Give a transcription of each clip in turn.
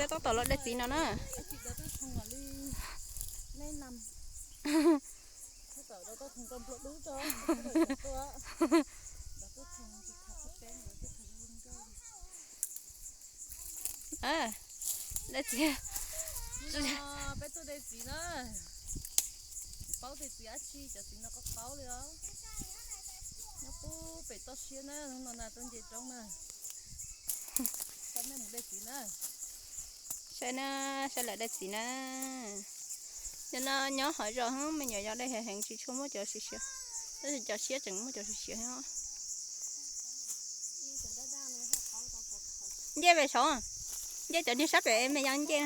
Peb tab tom los de txiv no na. De txiv. Peb tuaj de txiv na. Tsis paub tej txiv dab tsi, cov txiv no qaub qaub li os. Nyob puag pem toj siab na, hnub no na tuaj nce roob na. Coj nej mus de txiv na. Saib na, saib lawv de txiv na. Cov no nyob hauv zos me nyuam yaus de heev heev tsis tshua muaj cov siav siav, tab sis cov siab tseem muaj cov siav siav thiab. Nce pem saud, nce cov niag sab pem me yas nce.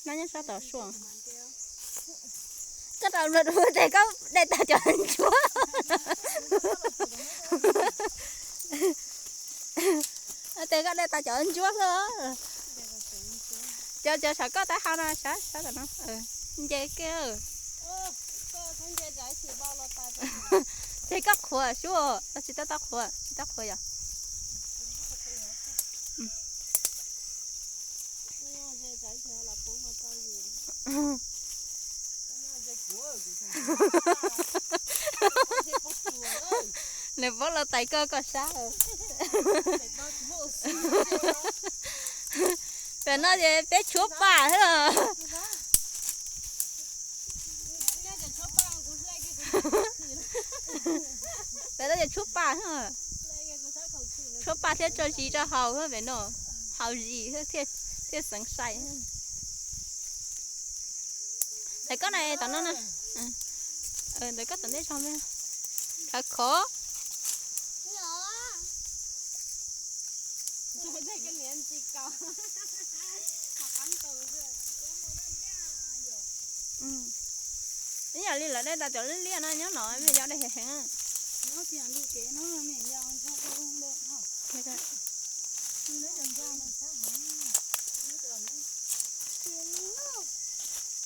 No nyob sab tom suav. Koj rau luag dua tes koj de tag cov ntsuab. Tes koj de tag cov ntsuab xwb. Cov, cov saum koj tab hau no, sab, sab tom no. Nce kiag. Ces koj qhuav sub, tsis tau tau qhuav, tsis tau qhuav yom. Nws paub los tais koj koj sab. Pem no ces peb tshuab pam xwb los. Pem no ces tshuab pam, tshuab pam thiab tso zis rau haus pem no, haus zis thiaj xeev sai. Ntawm koj na, tom no na. Ntawm koj tom ntej tso me. Khov khov. Ib yam li lawv de tau cov liab liab no nyob no me yog de heev heev.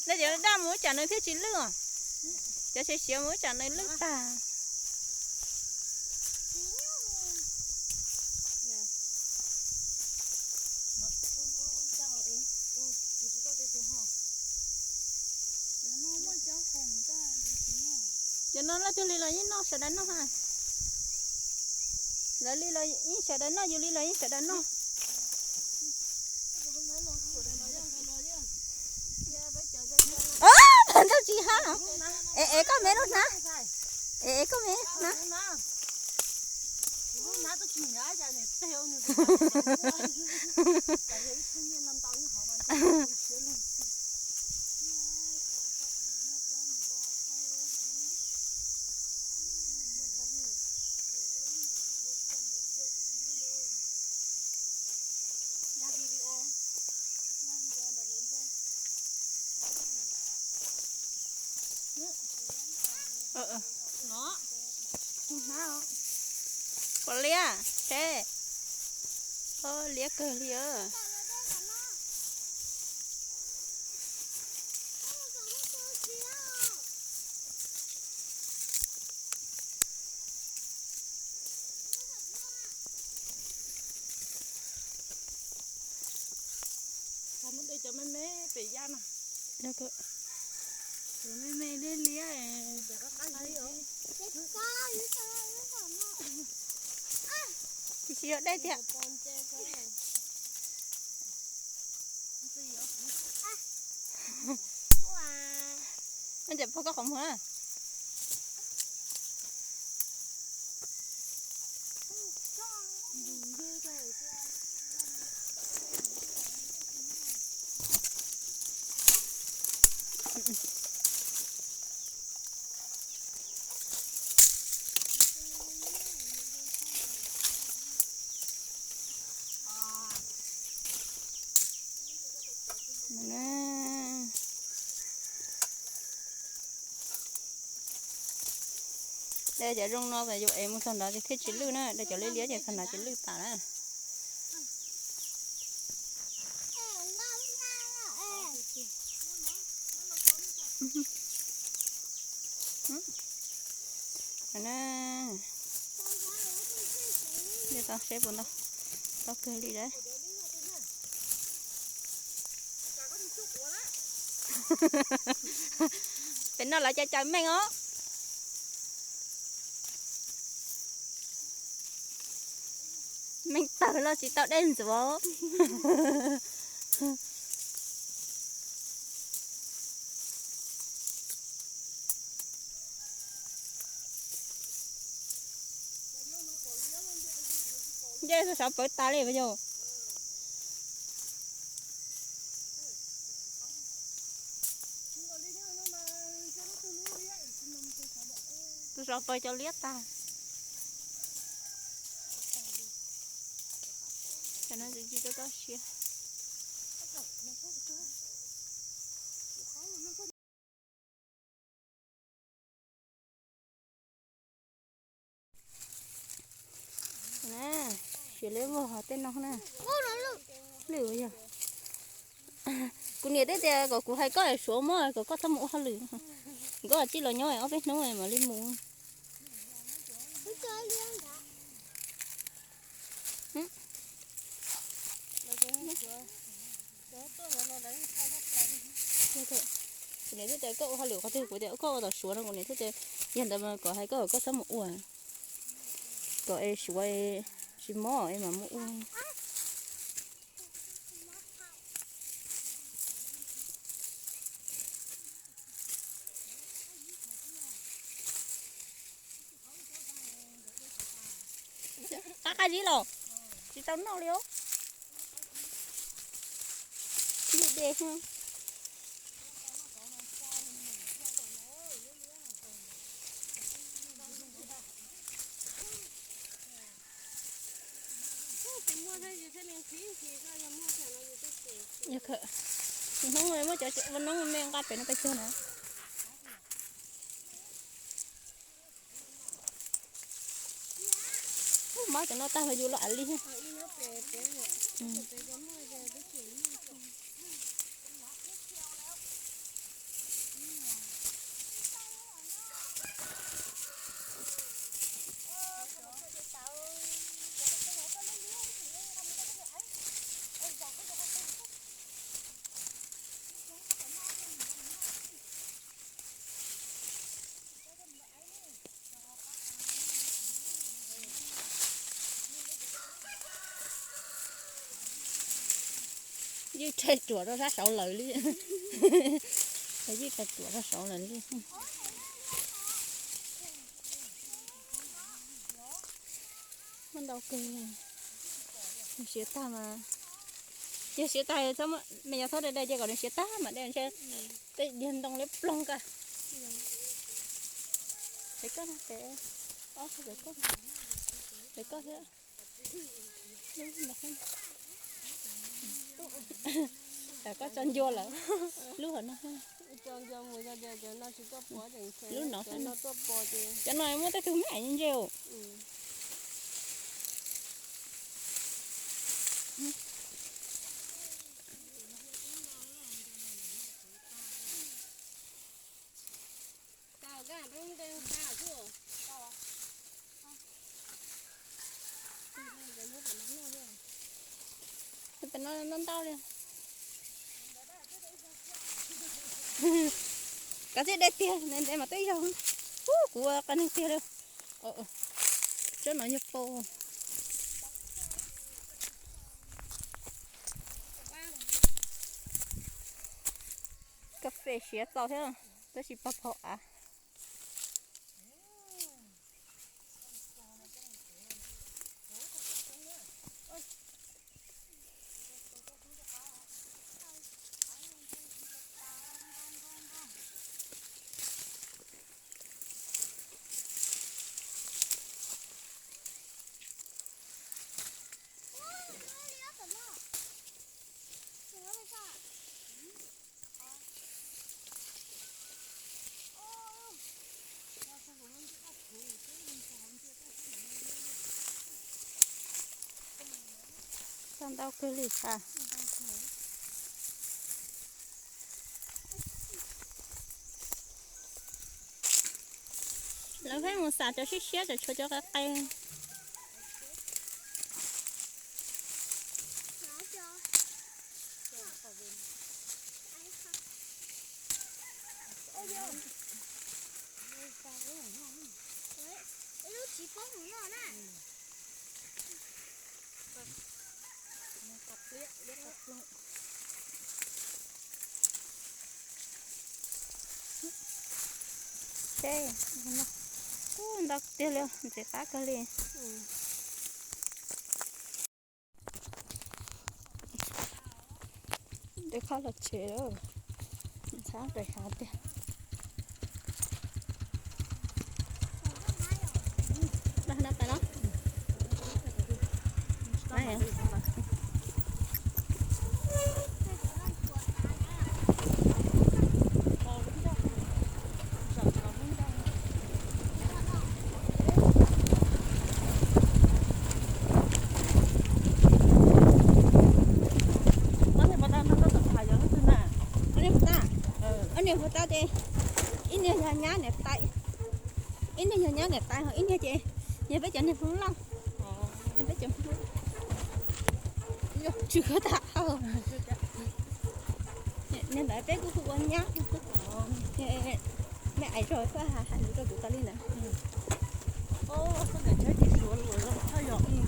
Dej ces daj mus ib tsam nws thiaj tsis lwj os. Cov siav siav mus ib tsam nws lwj tag. Cov no leej twg li los yeej noj sawv daws noj ha. Lawv li los yeej sawv daws noj, yus li los yeej sawv daws noj. Ntau tsis hab no. Es es koj me lub hnab. Es es koj me hnab. Pom liab seb, liab kawg li. Cov me me pem yaj no. Cov me me liab liab. Tsis yog dej tiag. Cov pog koj qhov muag na. De cov zoo no yus ev mus txog nrad ces thiaj tsis lwj na, de cov liab liab ces txog nrad ces lwj tas na. De tau seb puas ntau. Tau kawg li lawm. Pem no lawv cov cawv meej os. Meej tawg los tsis tau dej ntxuav. Ncej sov pawv tas li yog. Tus sov pawv cov liab tag. Cov no tsis toj toj siab. Siav liab vog tej no na. Lwm yog kuv niam twb tias kom kuv hais koj suav mob kom koj txhob mus ua hauj lwm. Nkauj tsij los nyob ob peb hnub mam li mus. Kuv niam thiaj tias koj ua hauj lwm qhov twg, kuv tias koj ua tom suav no, kuv niam thiaj tias yog ntawd mas kom hais koj kom koj txhob mus ua, kom es suav tsis mob es mam mus ua. Qab qab zib los tsis tau noj li os. Ib de. Hnub muaj cov ua noob me nqa pem no peb cog na. Ub, mab cov no tag los yus los av li. Yeej rhais ruam rau sab saud lawm li. Yeej rhais ruam rau saud lawm li. Muaj ntau kawg. Siav tag mas, yog siav tag me nyuam txhob de de ces kom nws siav tag mam de, ntshe tej diav ntoo liab ploog koj. Pem koj, pem, pem koj thiab. Tam koj tso ncua lawm. Lub hauv no, lub no, cov no muaj tej tug me ntse. Pem no ntau ntau li. Kav tsij de tiag, ntev ntev mas twb yog. Ub, kuv ua qas neeg tiag li. Tsob no yog pau. Kas fes siav txaus thiab, tab sis pog pog av. Tau ntau kawg li as. Lawv pheej mus xav cov siab siab, cov tshuav cov qe qe. Ntau tiag li, ntxim qab kawg li. Dej qab los tsev, ntxhab pes hav tiag. Ob niag puas tau ces ib niag yog nyab niam tais, ib niag yog nyab niam tais ho ib niag ces yog peb cov niag Hmoob Lauj. Peb cov Hmoob Lauj. Tsw khuav tas. Niag ntawd peb kuj hu ua nyab. Me ais tso, koj hais lus rau kuv tas li ntawd.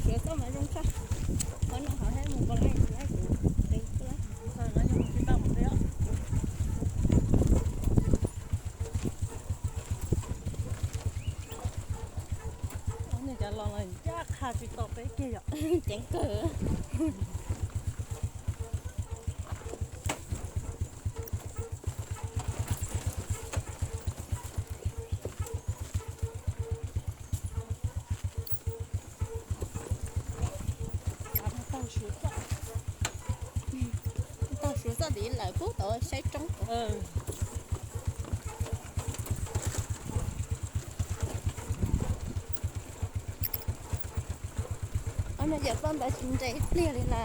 Suav txoj mas zoo tshaj. Qhov no qhov hais mus kos laij laij kuv. Cov los los ncaj qha tsis tau peb kiag yom. Ceev kawg. Tau suav txoj tid lawm pub tau saib roob. Ob no yawm toj ntawd tsis nres ib pliag li na.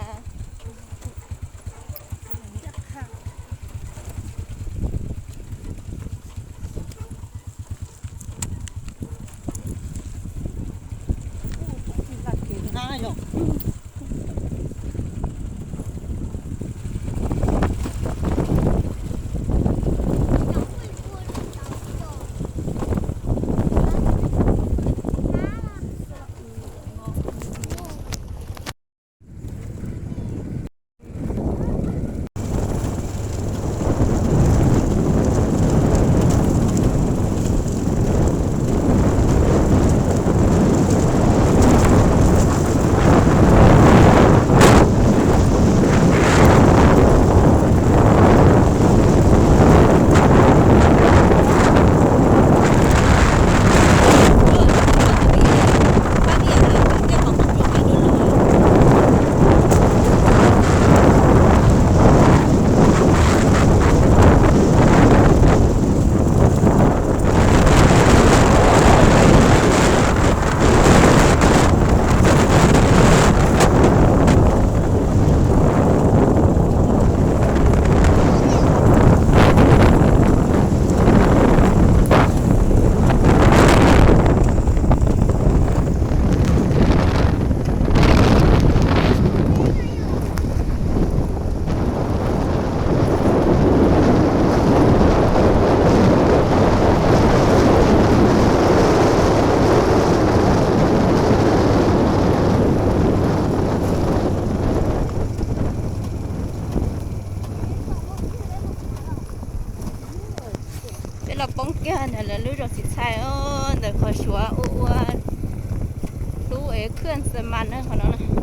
Peb los poob kiag ntawm lawv lub zos Xis Txhais ntawm qhov suav ua ua lub es khwj xas mas na qhov no.